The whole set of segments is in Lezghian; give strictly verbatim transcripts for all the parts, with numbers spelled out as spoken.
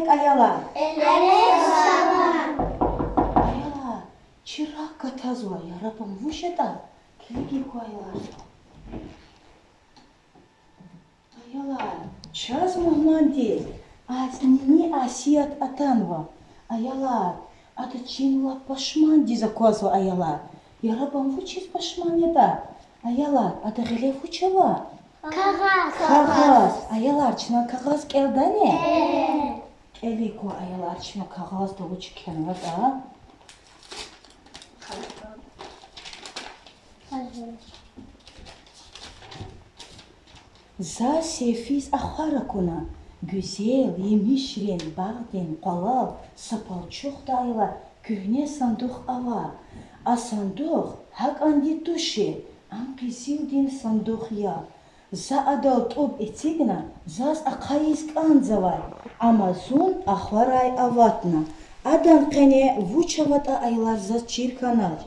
Аялар. Аялар, чирагъ гатазва, яраб ам вуч ятӀа? Килигин кван, аялар. Аялар, чаз мугьмандиз Ас-, Нини Асият атанва. Аялар, ада чин лап пашмандиз аквазва, аялар. Яраб ам вучиз пашман ятӀа? Аялар, ада гъиле вуч ава? Кагъаз. Кагъаз. Аялар, чна кагъаз кӀелдани? КӀелин кван, аялар, чна кагъазда вуч кхьенватӀа. Заз сефиз ахвар акуна, гуьзел емишрин багъдин къвалал са палчухдайла куьгьне сандух ава. А сандух гьакӀанди тушир, ам къизилдин сандух я. За адал тӀуб эцигна, заз ахъайиз кӀанзавай, амма зун ахварай аватна. Адан къене вуч аватӀа, аялар, заз чир хьанач.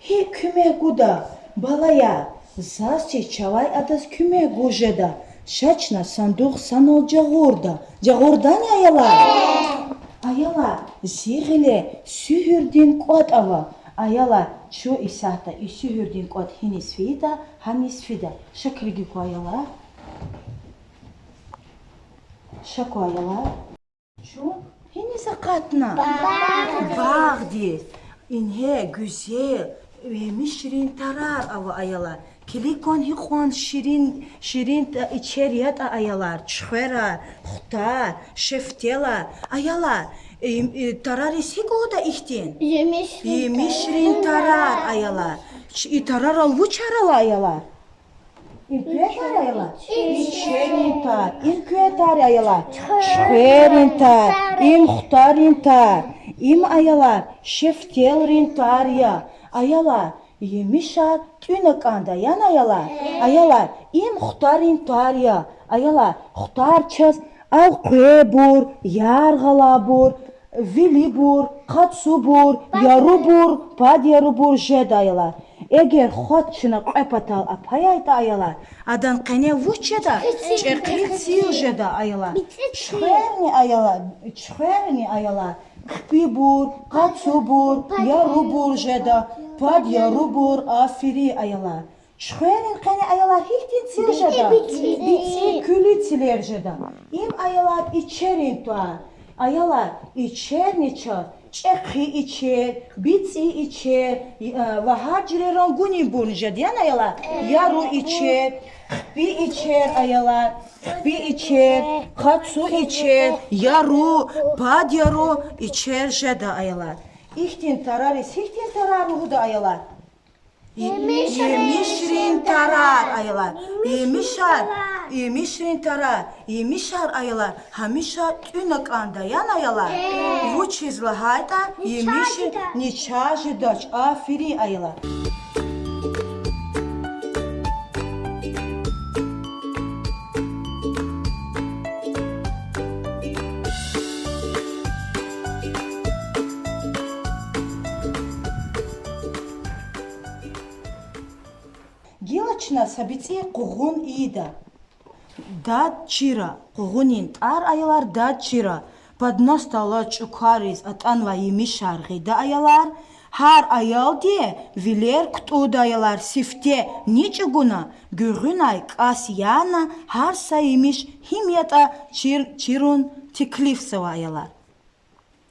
ГьикӀ куьмек гуда, балаяр? Заз чи чавай адаз куьмек гуз жеда. Ша чна сандух санал жагъурда. Жагъурдани, аялар? Аялар, зи гъиле суьгьуьрдин кӀватӀ ава. Аялар, чун исятда и суьгьуьрдин кӀватӀ гьиниз фейитӀа, гьаниз фида. Ша килигин кван, аялар. Ша кван, аялар. Чун гьиниз акъатна? Багъдиз. Ингье гуьзел емишрин тарар ава, аялар. Килиг кван, гьикьван ширин, ширин ичер ятӀа, аялар. Чуьхверар, хутар, шефтелар. Аялар, тарариз гьикӀ лугьуда ихьтин? Емишрин тарар, аялар. И тарарал вучар ава, аялар? Им кве тар, аялар? Ичерин тар. Им кве тар, аялар? Чуьхверин тар. Им хутарин тар. Им, аялар, шефтелрин тар я. Аялар, емишар тӀуьна кӀанда, яни, аялар? Аялар, им хутарин тар я. Аялар, хутар чаз алкъвебур, яргъалайбур, вилибур, къацубур, ярубур, падярубур жеда, аялар. Эгер хва чна кьве патал апаяйтӀа, аялар, адан къене вуч жеда? ЧӀехи цил жеда, аялар. Чуьхверни, аялар, чуьхверни, аялар, хъипибур, къацубур, ярубур жеда, падярубур, аферин, аялар. Чуьхверин къене, аялар, гьихьтин цил жеда? БицӀи куьлуь цилер жеда. Им, аялар, ичерин тар. Аялар, ичерни чаз чӀехи ичер, бицӀи ичер, ва гьар жуьре рангунинбурни жеда, яни, аялар? Яру ичер, хъипи ичер, аялар, хъипи ичер, къацу ичер, яру, падяру ичер жеда, аялар. Ихьтин тарариз гьихьтин тарар лугьуда, аялар? Емишрин тарар, аялар. Емишар, емишрин тарар, емишар, аялар, гьамиша тӀуьна кӀанда, яни, аялар? Вучиз лагьайтӀа емишар нича жедач. Аферин, аялар. Гила чна са бицӀи къугъун ийида. Дад чира, къугъунин тӀвар, аялар, дад чира. Подносдал алаз чӀукариз атӀанвай емишар гъида, аялар. Гьар аялди вилер кутӀунда, аялар, сифте ни чӀугуна, гуьгъуьнай кӀас яна, гьар са емиш гьим ятӀа чир-, чирун теклифзава, аялар.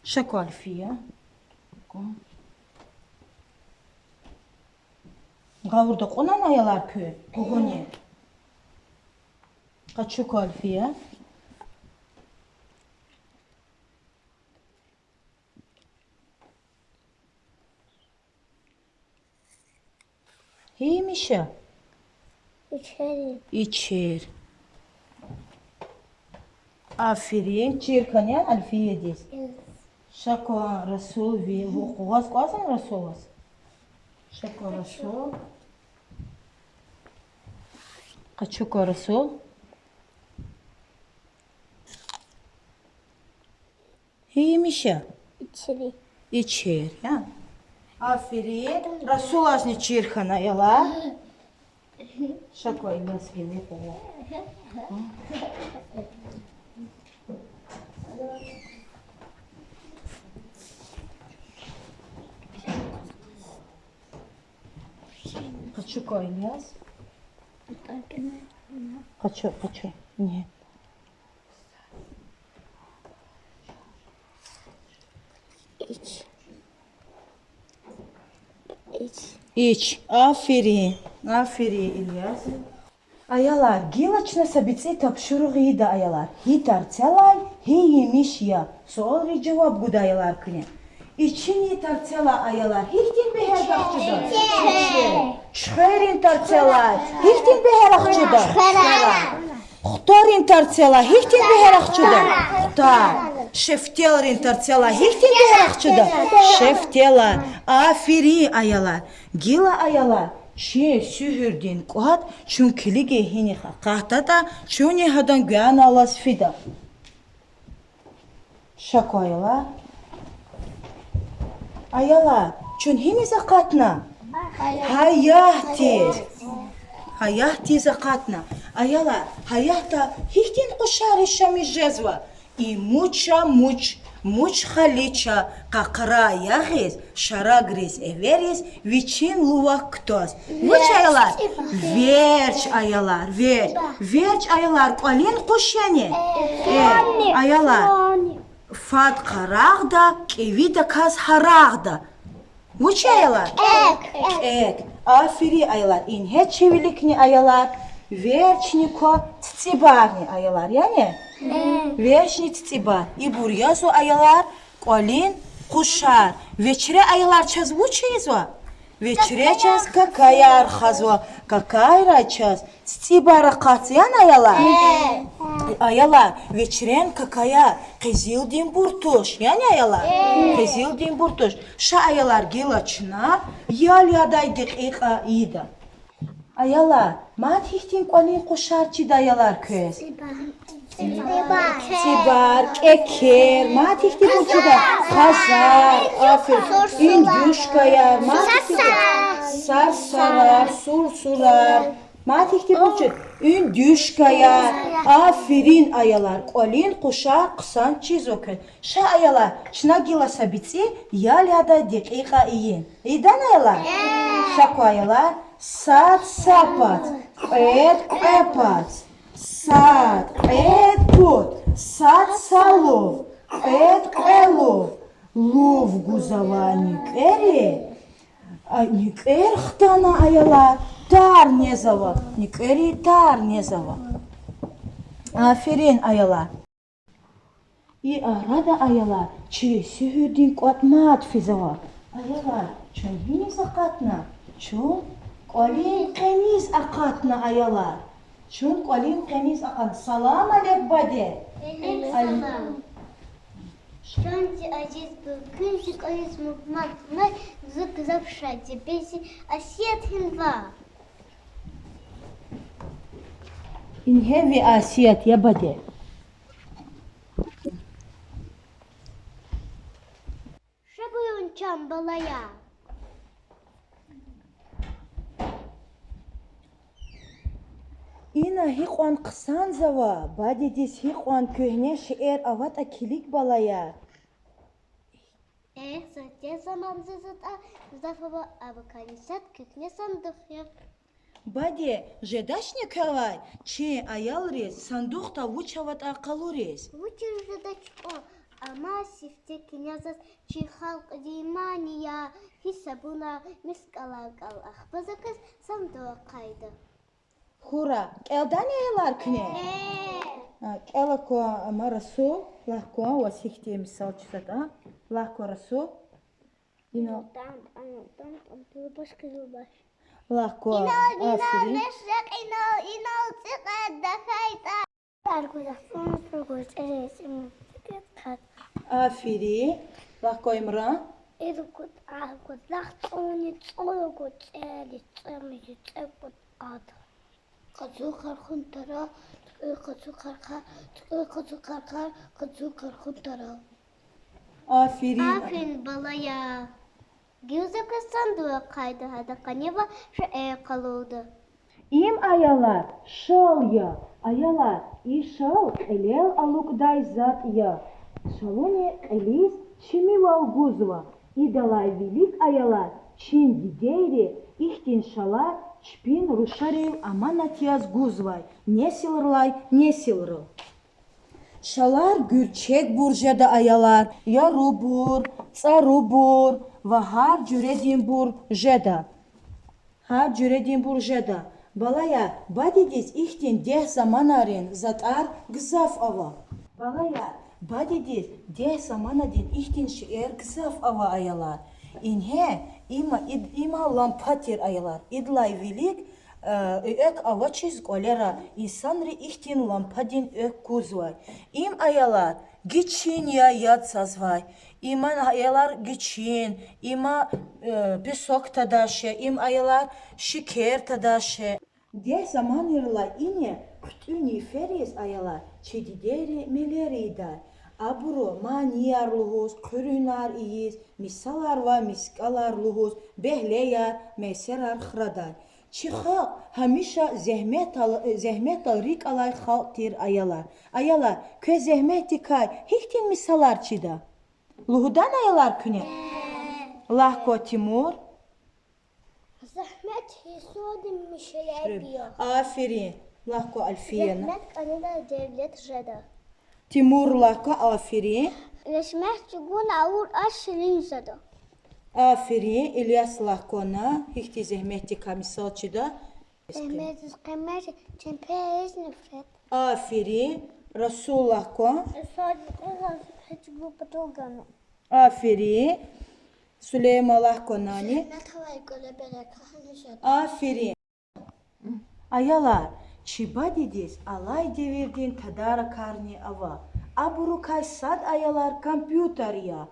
Ша кван, Альфия. Гъавурда кьунани, аялар, куь къугъуни? Къачу кван, Альфия. Гьи емиш я? Ичер. Ичер. Аферин, чир хьана Альфиядиз. Ша кван, Расул, ви къугъваз кӀанзавани Расулаз? Ша кван, Расул. Къачу кван, Расул. Гьи емиш я? Ичер я. Аферин. Расулазни чир хьана, аялар. Ша кван, Ильяс, ви къугъваз. Чукай, Ильяс. Къачу, къачу. Не. Ич. Ич. Ич. Аферин. Аферин, Ильяс. Аялар, гила чна са бицӀи тапшуругъ ийида, аялар. Гьи тарцелай гьи емиш я? Суалриз жаваб гуда, аялар, куьне. Ичини тарцелай, аялар, гьихьтин бегьер гахчуда? Чуьхвер. Чуьхверин тарцелай гьихьтин бегьер гахчуда? Чуьхвер. Хутарин тарцелай гьихьтин бегьер гахчуда? Хутар. Шефтелрин тарцелай гьихьтин бегьер гахчуда? Шефтелар. Аферин, аялар. Гила, аялар, чи суьгьуьрдин кӀватӀ чун килигин гьинихъ акъатдатӀа, чунни гьадан гуьгъуьналлаз фида. Ша кван, аялар. Аялар, чун гьиниз акъатна? Гьаятдиз. Гьаятдиз акъатна. Аялар, гьаятда гьихьтин къушариз шамиш жезва? И муч а муч, муч хали ча, къакъара ягъиз, шарагриз эвериз, вичин лувак кутаз. Вуч, аялар? Верч, аялар, верч. Верч, аялар, кӀвалин къуш яни? Э, аялар, фад къарагъда, кӀевидаказ гьарагъда. Вуч я, аялар? КӀек. КӀек. Аферин, аялар. Ингье чи виликни, аялар, верчни ква, цицӀибарни, аялар. Яни? Верчни цицӀибар. Ибур язва, аялар, кӀвалин къушар. Вечре, аялар, чаз вуч ийизва? Вечре чаз какаяр хазва. Какайрай чаз цицӀибар акъатзава, яни, аялар? Аялар, вечрен какаяр къизилдинбур туш, яни, аялар? Къизилдинбур туш. Ша, аялар, гила чна ял ядай декьикьа ийида. Аялар, мад гьихьтин кӀвалин къушар чида, аялар, квез? ЦицӀибар, кӀекер, мад гьихьтинбур чида? Хазар, аферин, индюшкаяр, мад гьихьтинбур? Сарсарар, сурсурар. Мад гьихьтинбур чида? Индюшкаяр. Аферин, аялар, кӀвалин къушар хъсан чизва квез. Ша, аялар, чна гила са бицӀи ял ядай декьикьа ийин. Ийидани, аялар? Ша кван, аялар. Сад са пад, кьвед кьве пад, сад кьвед пуд, сад са лув, кьвед кьве лув, лув гузава нуькӀвери, а, нуькӀвер хтана, аялар, тар незава, нуькӀвери тар незава. Аферин, аялар. И арада, аялар, чи суьгьуьрдин кӀватӀ мад физава. Аялар, чун гьиниз акъатна? Чун кӀвалин къеняз акъатна, аялар. Чун кӀвалин къеняз акъатна. Салам алейк, баде. Алейкум салам. Чан зи азиз бур, куьн зи кӀвализ мугьман хьанай, зун гзаф шад я, бес зи Асият гьинва. Ингье ви Асият я, баде. Ша гуюн, чан балаяр. Ина гьикьван хъсанзава, бадедиз гьикьван куьгьне шейэр аватӀа килиг, балаяр. Эхь, сад тез заман заз атӀа, гзаф ава авакайни сад, куьгьне сандух я. Баде, жедачни квевай, чи аялриз сандухда вуч аватӀа къалуриз? Вучиз жедач кьван, амма сифте куьне заз чи халкьдин мани я, гьисабуна мискӀалар кӀвал ахпазаказ сандух ахъайда. Хура, кӀелдани, аялар, куьне? А, кӀела кван, ама, Расул, лагь кван, ваз гьихьтин мисал чизватӀа. Лагь кван, Расул. Инал. Инал там, анал там, там тилбаш, къизилбаш. Лагь кван, инал, инал, аферин. Мешрекь, инал, инал, цӀикьвед тахьайтӀа. Аргуд, ахцӀурни цӀуругуд, цӀерид цӀемуьжуьд, цӀикьвед къад. Аферин. Лагь кван, Имран. Иргуд, аргуд, лахцӀурни цӀуругуд, цӀерид цӀемуьжуьд, цӀекӀуд къад. Къацу къаркъун тарал, туькӀуьр къацу къаркъар, туькӀуьр къацу къаркъар, къацу къаркъун тарал. Аферин. Аферин, балаяр. Гила заз квез сандух ахъайда, гьада къанева шейэр къалурда. Им, аялар, шал я. Аялар, и шал кьилел алукӀдай затӀ я. Шалуни кьилиз чимивал гузва. Идалай вилик, аялар, чи дидейри ихьтин шалар Чпин рушарив аманат яз гузвай несилрилай несилрал. Шалар гуьрчегбур жеда, аялар, ярубур, цӀарубур ва гьар жуьрединбур жеда. Гьар жуьрединбур жеда. Балаяр, бадедиз ихьтин дегь заманайрин затӀар гзаф ава. Балаяр, бадедиз дегь заманадин ихьтин шейэр гзаф ава, аялар. Ингье, има, ид-, има лампа тир, аялар. Идалай вилик, э, экв авачиз кӀвалера инсанри ихьтин лампадин экв гузвай. Им, аялар, гичин я, яд цазвай. Има, аялар, гичин, има, э, песок тадаше, им, аялар, шекер тадаше. Дегь заманайрилай ине хъуьтӀуьн йифериз, аялар, чи дидейри мелер ийидай. Абуру манияр лугьуз, хъуьруьнар ийиз, мисалар ва мискӀалар лугьуз, бегьлеяр, месерар храдай. Чи халкь гьамиша зегьметал, зегьметдал рикӀ алай халкь тир, аялар. Аялар, квез зегьметдикай гьихьтин мисалар чида? Лугьудани, аялар, куьне? Лагь кван, Тимур. Зегьмет инсандин мишелерди я. Аферин. Лагь кван, Альфияна. Зегьмет кӀанидаз девлет жеда. Тимур, лагь кван, аферин. Зегьмет чӀугуна авур аш ширин жеда. Аферин. Ильяс, лагь кван на, гьихьтин зегьметдикай мисал чида? Зегьметдиз къимет, чпин пейиз нифрет. Аферин. Расул, лагь кван. Инсандиз кьван патал гана. Аферин. Сулейман, лагь кван нани. Зегьмет авай кӀвале берекат жеда. Аферин. Аялар, чи бадедиз алай девирдин тадаракарни ава. Абурукай сад, аялар, компьютер я.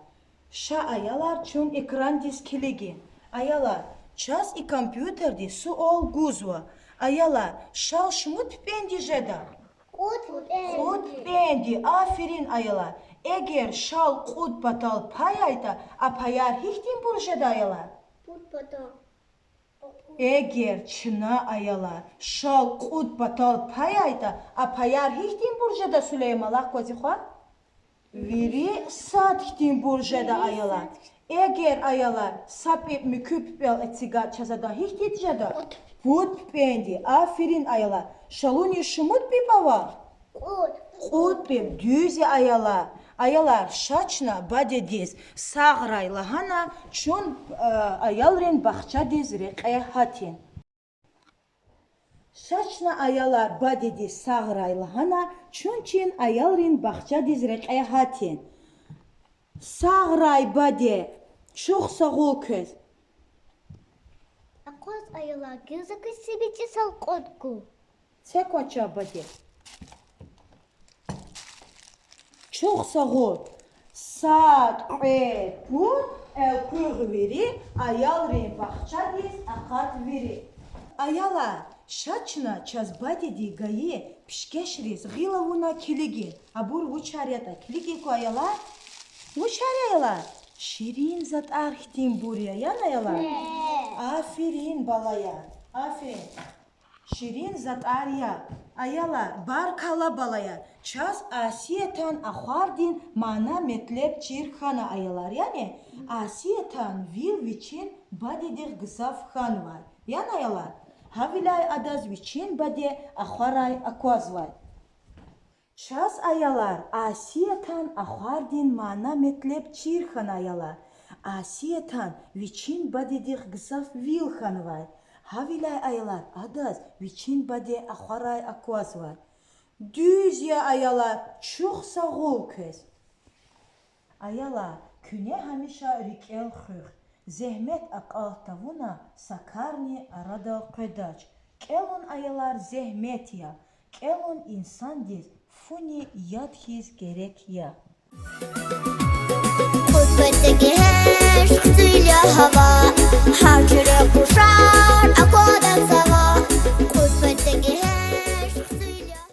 Ша, аялар, чун экрандиз килигин. Аялар, чаз и компьютерди суал гузва. Аялар, шал шумуд пипӀенди жеда? Кьуд пипӀенди. Кьуд пипӀенди. Аферин, аялар. Эгер шал кьуд патал паяйтӀа, а паяр гьихьтинбур жеда, аялар? Кьуд патал. Эгер чна, аялар, шал кьуд патал паяйтӀа, а паяр гьихьтинбур жеда, Сулейман, лагь кван зи хва? Вири сад хьтинбур жеда, аялар. Эгер, аялар, са пипӀ муькуь пипӀел эцигайтӀа, чаз адан гьихьтин жеда? Кьуд пипӀенди. Аферин, аялар. Шалуниз шумуд пипӀ ава? Кьуд. Кьуд пипӀ. Дуьз я, аялар. Аялар, ша чна бадедиз сагърай лагьана, чун, э, аялрин бахчадиз рекье гьатин. Ша чна, аялар, бадедиз сагърай лагьана, чун чин аялрин бахчадиз рекье гьатин. Сагърай, баде, чухсагъул квез. Акъваз, аялар, гила за квез цебе чӀисал кьуд гу. Це кван чан, баде. Чухсагъул. Сад, кьве, пуд, элкъуьгъ вири, аялрин бахчадиз акъат вири. Аялар, ша чна чаз бадеди гайи пишкешриз гъил авуна килигин. Абур вучар ятӀа килигин кван, аялар. Вучар я, аялар? Ширин затӀар хьтинбур я, яни, аялар? Аферин, балаяр. Аферин. Ширин затӀар я. Аялар, баркалла, балаяр. Чаз Асиятан ахвардин мана-метлеб чир хьана, аялар. Яни Асиятан вил вичин бадедихъ гзаф хьанвай. Яни, аялар? Гьавиляй адаз вичин баде ахварай аквазвай. Чаз, аялар, Асиятан ахвардин мана-метлеб чир хьана, аялар. Асиятан вичин бадедихъ гзаф вил хьанвай. Гьавиляй, аялар, адаз вичин баде ахварай аквазвай. Дуьз я, аялар, чухсагъул квез. Аялар, куьне гьамиша рикӀел хуьх, зегьмет акьалтна тавуна са карни арадал къведач. КӀелун, аялар, зегьмет я, кӀелун инсандиз фуни яд хьиз герек я. Кьуд патал гегьенш хцуьл я гьава,